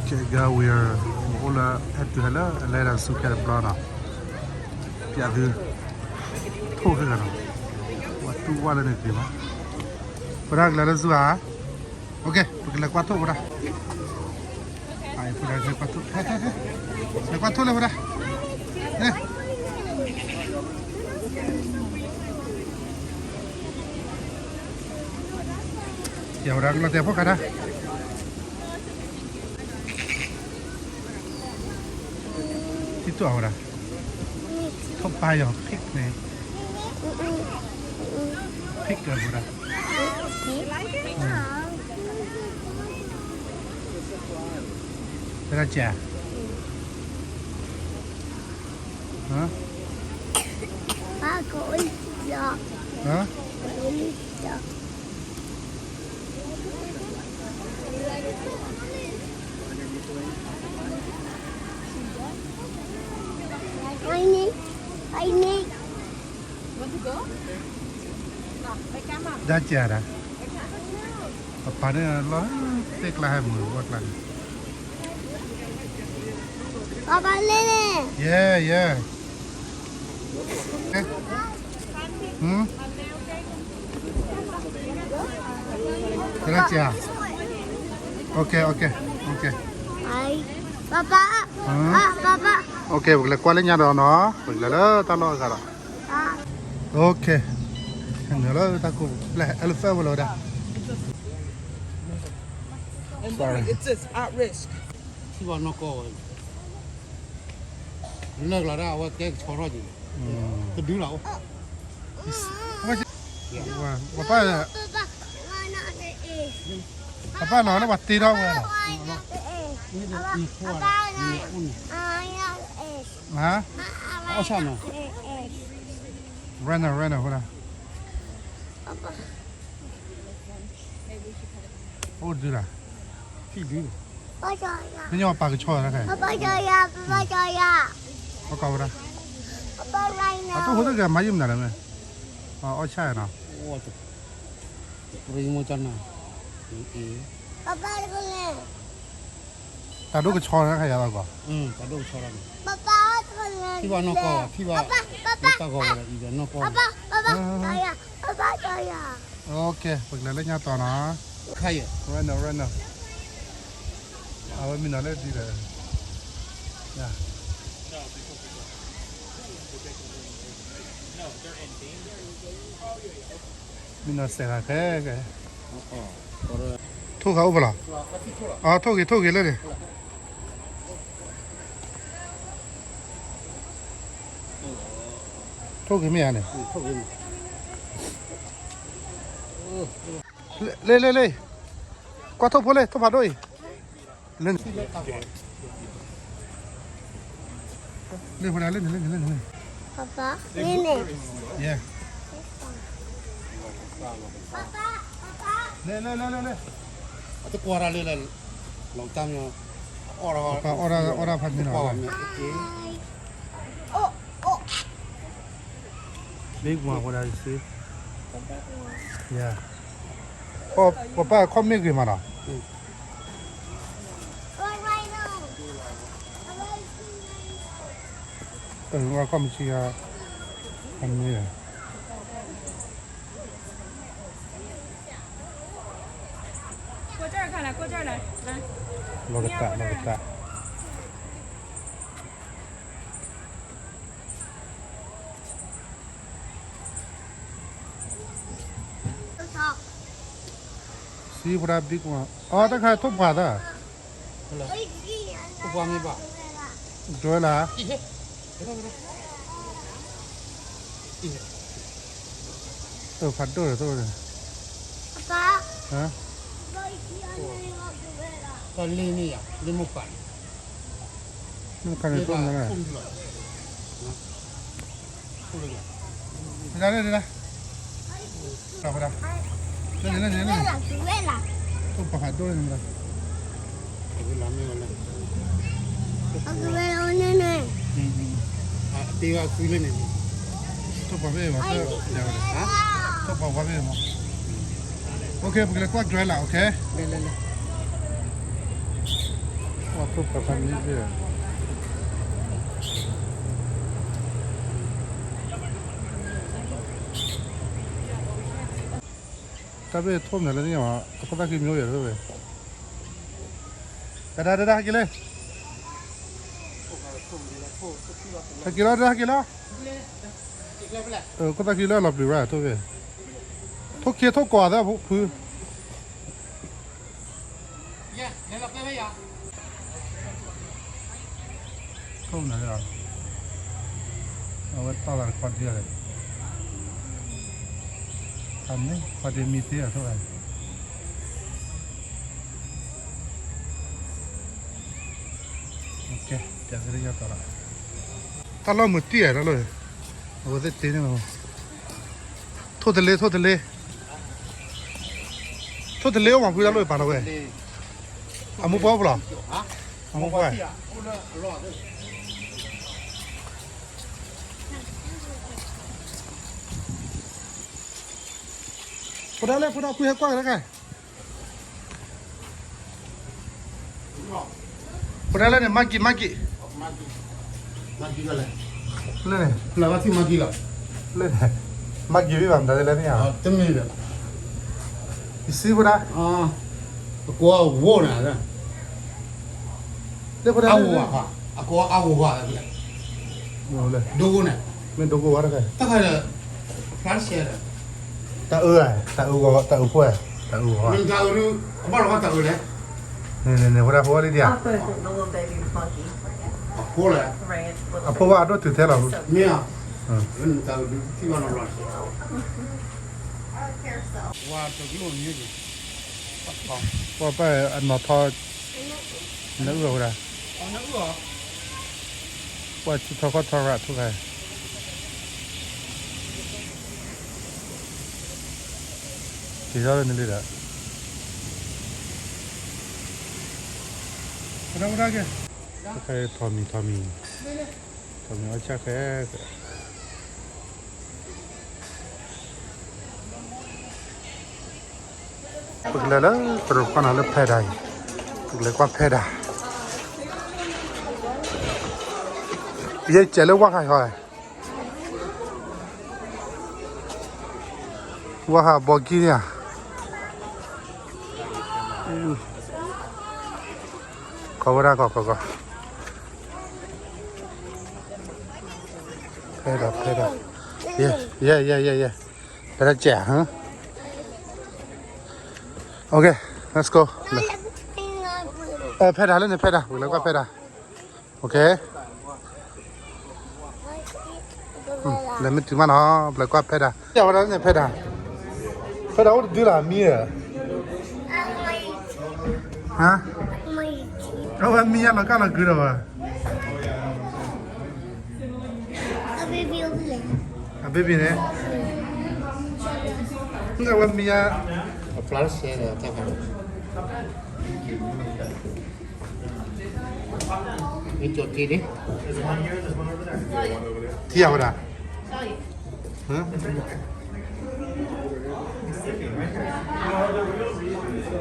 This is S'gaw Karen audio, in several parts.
ကဲ ကဲ we are အိၣ်လၢ ဟဲတုၤဟဲလၢ အလဲၤဒၣ်ဆူခဲတဘျီနီၤ, ပျးသု ထိၣ်ခဲဂၤနီၤ, ဝဲတူၢ်ဝဲလၢန့ၣ်တက့ၢ်ဘၣ်, ဝဲဒၣ်ကလဲၤလၢဆူဧါ, အိၣ်ကဲ ပကလဲၤကွၢ်ထိၣ်ဝဲဒၣ်, လဲၤကွၢ်ထိၣ်လဲၤဝဲဒၣ်, ကဲဝဲဒၣ်ကလီၤတဲာ်ဖိခါဒၣ် ထံၣ်တူၢ်အဝဲဒၣ်, ထိၣ်ပာ်ယီၤ pig န့ၣ်, pig အဝဲဒၣ်, ဝဲဒၣ်ကဲ, ဒၣ်ကဲဒၣ်, ပပာ်န့ၣ်လီၤ, သ့ၣ်ကျါဟဲမုာ်ဝဲကျါန့ၣ်, ပပာ်လဲၣ်န့ၣ်, yeah yeah, ဒၣ်ကဲ, ဒၣ်ကဲ, okay okay okay, ပပာ်, ပပာ်, okay ပကလဲၤကွၢ်လၢညါဒီးနီၤ, ပကလဲၤလၢတၢ်လီၢ်အဂၤဒီး, okay, နုာ်လၢတၢ်ကိၢ်ဘျဲၣ် elephant ဝဲလီၤဝဲဒၣ်, sorry, ထံၣ်ဘၣ်နီၢ်ကီၢ်ဝဲ, လၢၢ်ကျီၤဒၣ်အဝဲကဲကဆီထီၣ်က့ၤ, ကဒုလီၤအိၣ်, ပပာ်, ပပာ်နီၤလၢပှၤတ့ထီၣ်ဝဲလီၤ, အီၣ်ဆၣ်နီၤ, run run အဃိဒၣ်, အိၣ်ဒုလီၤ, ဖံဒု, မ့ၢ်ညီပာ်ကဆီတခါ, ပကီဝဲဒၣ်, အတိၢ်ဖိတဂၤမၤယုာ်မနုၤလဲၣ်မ့ၢ်, အီၣ်ဆၣ်နီၤ, တၢ်ဒိၣ်ကဆီတခါယၤလီၤကီး, ထံၣ်ဘၣ်နီၢ်ကီၢ်, ထံၣ်ဘၣ်, တၢ်ဂီၤဝဲဒၣ်အံၤဒီးနီၢ်ကီၢ်ဝဲဒၣ်, okay ပကလဲၤလၢညါတီၤနီၤ, ခါယဲ, run run, အဝဲမံနီၤလၢဒ်ဒီး, မံနီၤစဲးဂၤခဲကဲ, ထိၣ်ဃာ်အိၣ်ဖဲလဲၣ်, ထိၣ်ဂ့ၤထိၣ်ဂ့ၤလၢန့ၣ်, ထိၣ်ဂ့ၤမ့ၢ်ဧါန့ၣ်, လ့လ့လ့, ကွၢ်ထိၣ်ဖိလ့ ထိၣ်ဖးဒိၣ်အံၤ, လ့န့ၣ်, လ့န့ၣ်, လ့န့ၣ်, လ့လ့လ့လ့, အတကွၢ်တၢ်လၢ, လီၤတၢ်မ့ၢ်, အီၣ်ဒၣ်ဖးန့ၣ်လီၤ, big one ဝဲဒၣ်စ့, yeah, ပပာ်ခီၣ်မ့ၢ်ဂ့ၤမးနီၤ, ခီၣ်မ့ၢ်ဆံးဂၤ, အမ့ၢ်, လီၤကတၢ်လီၤကတၢ် စံးပှၤ big one, အတၢ်ခါထိၣ်ပှၢ်သၣ်, ထိၣ်ပှၢ်မ့ၢ်ဘၣ်, ဒွဲလၢ, ဖးဒိၣ်ဒီးထိၣ်, တၢ်လ့ၢ်န့ၣ်ယါ လ့ၢ်မိၢ်ပၢ်န့ၣ်, မိၢ်ပၢ်န့ၣ်ထိၣ်မး, ဒၣ်ဒၣ်ဒၣ်, လ့ၢ်န့ၣ်လ့ၢ်န့ၣ်လ့ၢ်န့ၣ်, ထိၣ်ပှၢ်ဖးဒိၣ်န့ၣ်, ထိၣ်ပှၢ်ဖဲအံၤမး, ထိၣ်ပှၢ်ဖဲအံၤမး, okay ပကလဲၤကွၢ်ဒွဲလၢ okay, လ့ၢ်လ့ၢ်လ့ၢ်, ထိၣ်ဖးဖးန့ၣ် တၢ်ဘ့ၣ်ထိၣ်မနုၤလၢန့ၣ်မး အခိၣ်သၣ်ခံမျိုးရယ် တဒၣ်တဒၣ်ဟဲက့ၤလၢ ဟဲက့ၤလီၤ တဒၣ်ဟဲက့ၤလီၤ ခိၣ်သၣ်ခံလၢအလီၤပျံၤရၣ်ထိၣ်ဘ့ၣ် ထိၣ်ခ့ထိၣ်ကိးသၢဖု ထိၣ်နၤလီၤ အဝဲတီၢ်သးတခီဒ်လဲၣ် ခီဒ်မံသ့အထိၣ်ဝဲ ကဲ ပျးသ့လၢယၤတီၢ်လီၤ တၢ်လီၢ်မုာ်တံၢ်ဧါ တၢ်လီၢ် အဝဲသ့ၣ်တ့န့ၣ်လီၤ ထိၣ်တလ့ ထိၣ်တလ့ ထိၣ်တလ့အိၣ်မးဖုတၢ်လီၢ်ပာ်လီၤဝဲ အမူပှဲၤအိၣ်ဖဲလဲၣ် အမူပှဲၤ ဖိဒါလဲၣ် ဖိဒါဖုဟဲကွၢ်က့ၤတခါ ဖိဒါလဲၣ်န့ၣ် မၤကံၣ် မၤကံၣ် လၢန့ၣ် လၢန့ၣ် မၤကံၣ်ဘၣ်မတၤလဲၣ်န့ၣ် ယစံးဖိဒါ အကိးအဝိၢ်န့ၣ် လၢဖိဒါ အဝိၢ်ဘၣ် အကိးအဝိၢ်ဘၣ် ဒိကိန့ၣ် မ့ၢ်ဒိကိဝါတခါ တၢ်အၢ တၢ်အၢ တၢ်အၢဖိ တၢ်အၢဖိ တၢ်အၢ အဘၣ်လီၤဘၣ်တၢ်အၢလဲၣ် န့ၣ်န့ၣ်န့ၣ် ဖိဒါဖိဝဲလံဒံးဧါ အဖိလဲၣ် အဖိဝဲအဒိၣ်တုၤထဲလီၤ မ့ၢ်ဧါ တၢ်အၢဒုးထံၣ်ဘၣ်လီၤဘျီ ဝါတကလိၣ်န့ၣ် ပှၤပၢ်အနီၢ်ထီ နအုၣ်အီၤဝဲဒၣ် ပှၤထံထီခီထီရၣ်ထိၣ်ခါ က့ၤထီၣ်လၢနလံဒီး ဝဲဒၣ်ဝဲဒၣ်က့ၤ ထိၣ်ခါထီမံၤထီမံၤ ထီမံၤအီၣ်ဆၣ်ခဲ ပကလဲၤလၢ ပရူၤခီၣ်နၤလၢဖဲဒၣ်အံၤ ပကလဲၤကွၢ်ဖဲဒၣ် ယဲကဲးလၢဝါခါဃီ ဝါခါဘီကံန့ၣ်ဧါ ကီၢ်ဝဲဒၣ်ကီၢ်ကီၢ်ကီၢ် ဖဲဒၣ် ဖဲဒၣ် ယဲ ယဲ ယဲ ယဲ ဖဲဒၣ်ကဲး OK let's go ဖဲဒၣ်လၢန့ၣ် ဖဲဒၣ် ပလဲၤကွၢ်ဖဲဒၣ် OK လဲၤမ့ၢ်တုၤမးနီၤ ပလဲၤကွၢ်ဖဲဒၣ် ယဝဲဒၣ်န့ၣ် ဖဲဒၣ် ဖဲဒၣ်အိၣ်တဒုလၢအမံဧါ ဟါ အဝဲမံယါလီၤကၢ်လီၤကုဒီးဘၣ် အဘ့ၣ်ဘ့ၣ်န့ၣ် အဝဲမံယါ အဖျါစဲဒီးတၢ်ခါ ထံၣ်ဝဲဒၣ်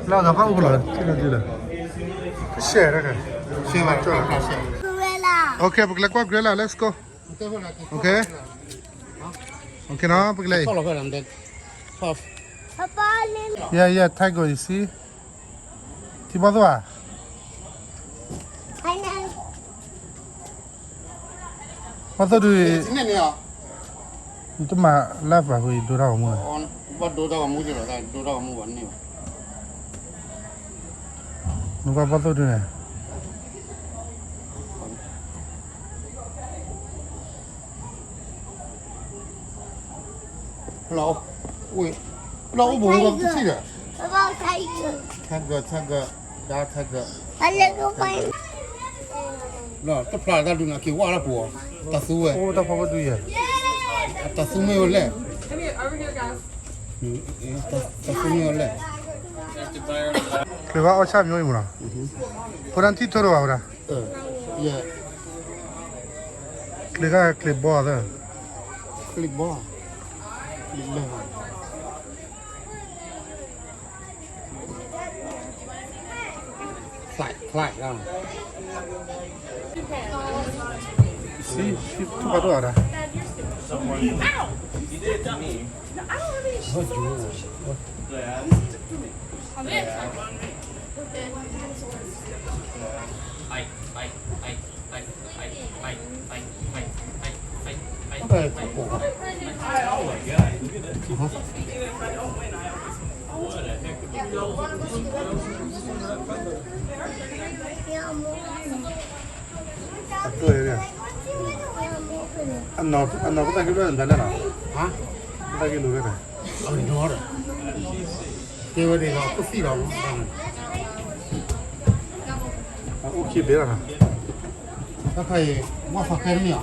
လၢအဂၤဘၣ်အိၣ်ဖဲလဲၣ် ထံၣ်လီၤဒုလၢ ကရှဲတၢ်ခါ ရှဲမးကၠီလီၤ OK ပကလဲၤကွၢ် Gorilla let's go OK OK နီၤ ပကလဲၤအံၤ Yeah yeah Tiger you see ထံဘီသိၣ်ဧါ ဘီသိၣ်ဒုး နတမၤ live ဘၣ်ဃိ ယဒိတၢ်ဂီၤမူ ဘၣ်ဒိတၢ်ဂီၤမူက့ၤလီၤ ဒိတၢ်ဂီၤမူဘၣ်န့ၣ်ဘၣ် နကွၢ်ဘီသိၣ်ဒုးန့ၣ် လီၤအိၣ်ဘိဘၣ်တထံၣ်ဒီး Tiger Tiger ဒါ Tiger လီၤတဖျါတၢ်ဒုးနၤက့ၤဝါလၢပူၤ တၢ်သူဝဲ အိၣ်တၢ်ဖီခိၣ်ဒုးယဲ တၢ်သူမ့ၢ်ဝဲလဲၣ် တၢ်သူမ့ၢ်ဝဲလဲၣ် ချ့ဘၣ်အီၣ်ဆၣ်မျိုးအံၤမးနီၤ ဖိဒၣ်ထံၣ်ထိၣ်တဘၣ်ဝဲဒၣ် ချ့ကချ့ဘီသၢ ချ့ဘီ ချ့ဘီ fly Fly, I don't know. See, she took out order. Ow! You did it to me. No, I don't have any shoes on. What? What? I'll get it. Ato ya. Ano, ano ko ta kilo na na. Ha? Ko ta kilo na. Ano. Ke wa de la ko si la. Okay, bela na. Ka ka ye, wa fa ka ni ya.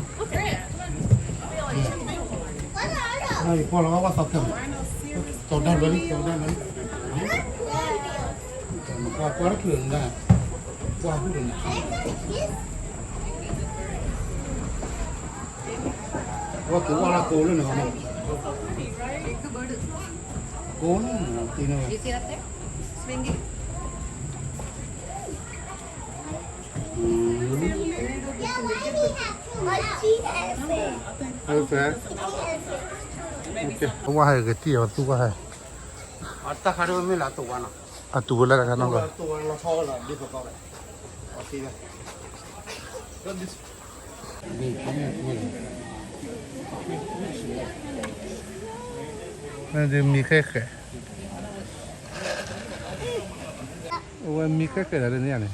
Ai, kwa la wa fa ka. Tau da beli, tau da beli. Kwa kwa la kilo na. Kwa hu na. Wa ke wa la ko le na. Ko na, ti na. Wa ha gati ya tu wa ha. Ata kare me la to wa na. Atu wa la ka na ba. Nadi mi keke. Wa mi keke la ni ya ni.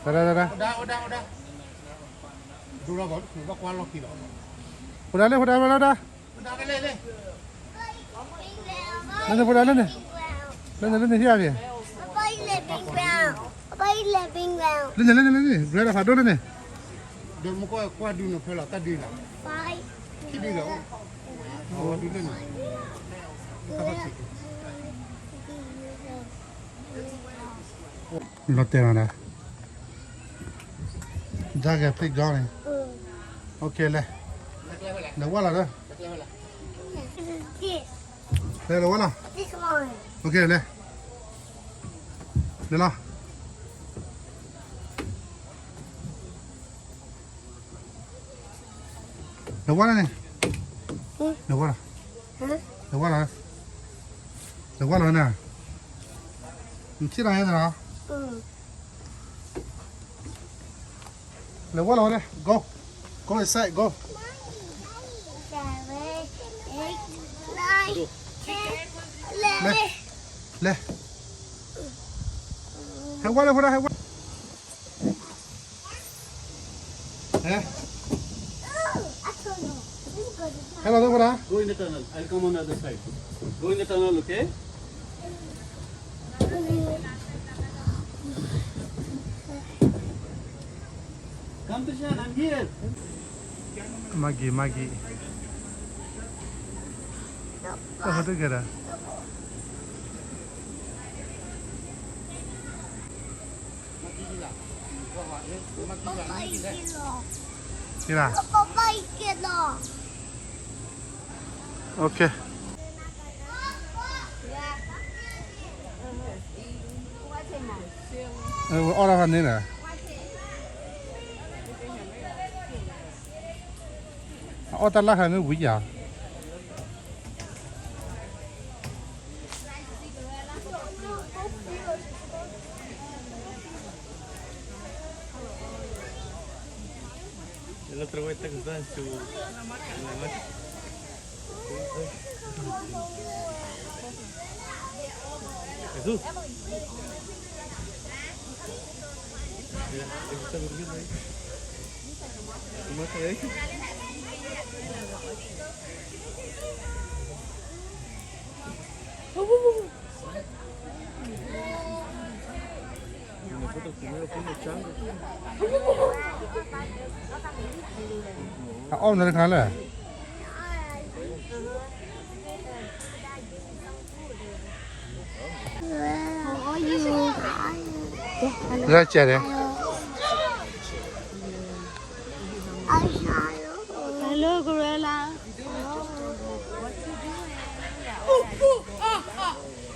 Dada, dada. Dada, dada. Dada, dada, dada. Lene, dada, dada. Lene, dada, lene. Lene, lene, hiya, hiya. Papa, you let me drown. Papa, you let me drown. Lene, lene, lene. Grab a paddle, lene. Dada, mko kwa duna pela, ka duna. Bye. Ki duna. Oh, duna. Ka pa ki. Lọတဲလီၤဒၣ်. ဒါကဲ playground န့ၣ်. Okay လဲၤ. လဲၤဝဲလီၤဒီး. လဲၤ လဲၤဝဲလီၤ. Okay လဲၤ. လဲၤလီၤ. လဲၤဝဲလီၤန့ၣ်. လဲၤဝဲလီၤ. လဲၤဝဲလီၤ. လဲၤဝဲလီၤန့ၣ်. နထံၣ်တၢ်ဟဲသးလီၤ. လဲၤဝဲလီၤဝဲန့ၣ်. Go. Go inside, go. လဲၤ. လဲၤ. ဟဲဝဲလီၤဖိဒၣ် ဟဲဝဲ. ဟဲ. Hello, brother. Go in the tunnel. I'll come on the other side. Go in the tunnel, okay? Come, Tushan, I'm here. Maggie, Maggie. What are you together? Kira. Okay. Ê, ơ, ơ, ơ, nê nè. Ơ, ta lắc hả, nó quỷ dạo. El otro güey está con toda su... Jesús. Mira, se está durmiendo ahí. ¿Cómo está ahí? Nosotros primero fuimos changos. Ơ, ơ, nè, khá lè. Hello. Hello. Hello, gorilla.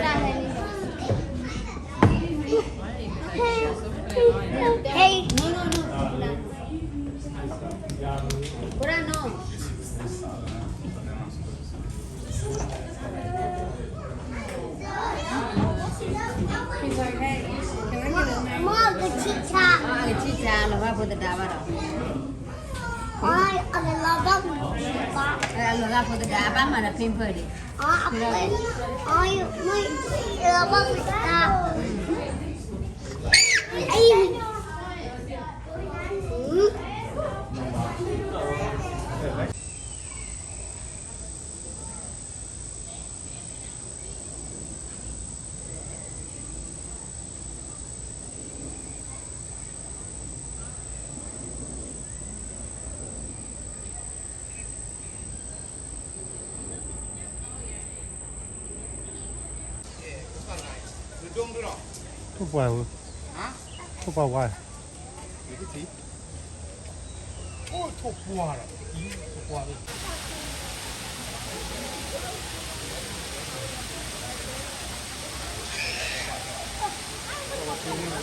Hey. Hey. Hey. Hey. Hey. Hey. Hey. He's like, hey, can I get in there? မ့ၢ်ကထံၣ် အကထံၣ်ဆါ လီၤဘၣ်ဖိသဒါဘၣ်ဒီး အလီၤဘၣ်ဖိသဒါ အဘၣ်မၤဒီး pamper န့ၣ် လီၤဘၣ်ဖိသဒါ ထိၣ်ပှၢ်ဝဲ, ထိၣ်ပှၢ်ဝါ, ထိၣ်ပှၢ်ဝါ, ထိၣ်ပှၢ်ဝါ အီၣ်နီၣ်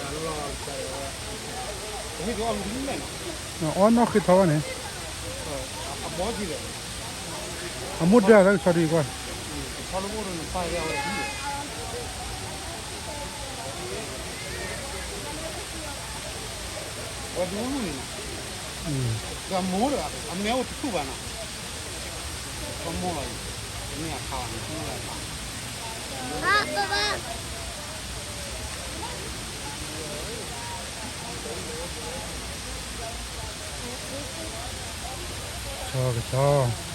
ဃ့ထီဝဲန့ၣ်, အမိၢ်ဒၢတၢ်ကဆီဒံးကွၢ်, ဝဲဒူန့ၣ်, ဒီးမိၢ်ဒီး အမဲအိၣ်တထူၣ်ဘၣ်နီၤ, အမိၢ်လီၤ, မ့ၢ်အခါဘၣ်န့ၣ်, ကဆီကဆီ,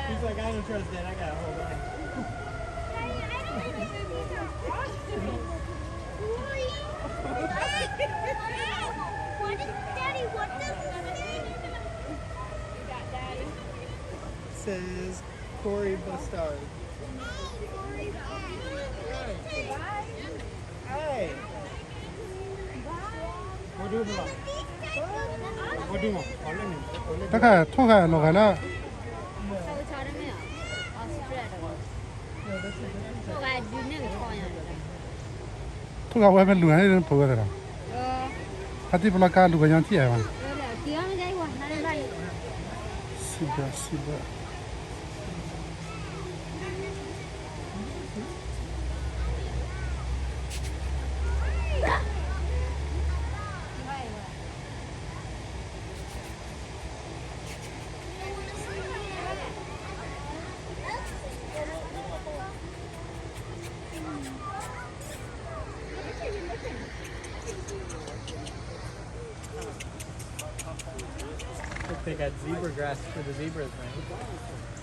He's like, I don't trust that. I gotta hold on. Daddy, what does this mean? Says Corey Bustard. Hey. တၢ်ခါထိၣ်ဂၤလီၤဂၤလၢ ထိၣ်ဂၤဝဲမ့ၢ်လူၤဂၤန့ၣ် ဖိဝဲသးဒီး, ဖါတံၢ်ပလီၢ်ကါလူၤကညီထံၣ်အဲၣ်ဘၣ်, စံးဘၣ်စံးဘၣ်. Look, they got zebra grass for the zebras, man.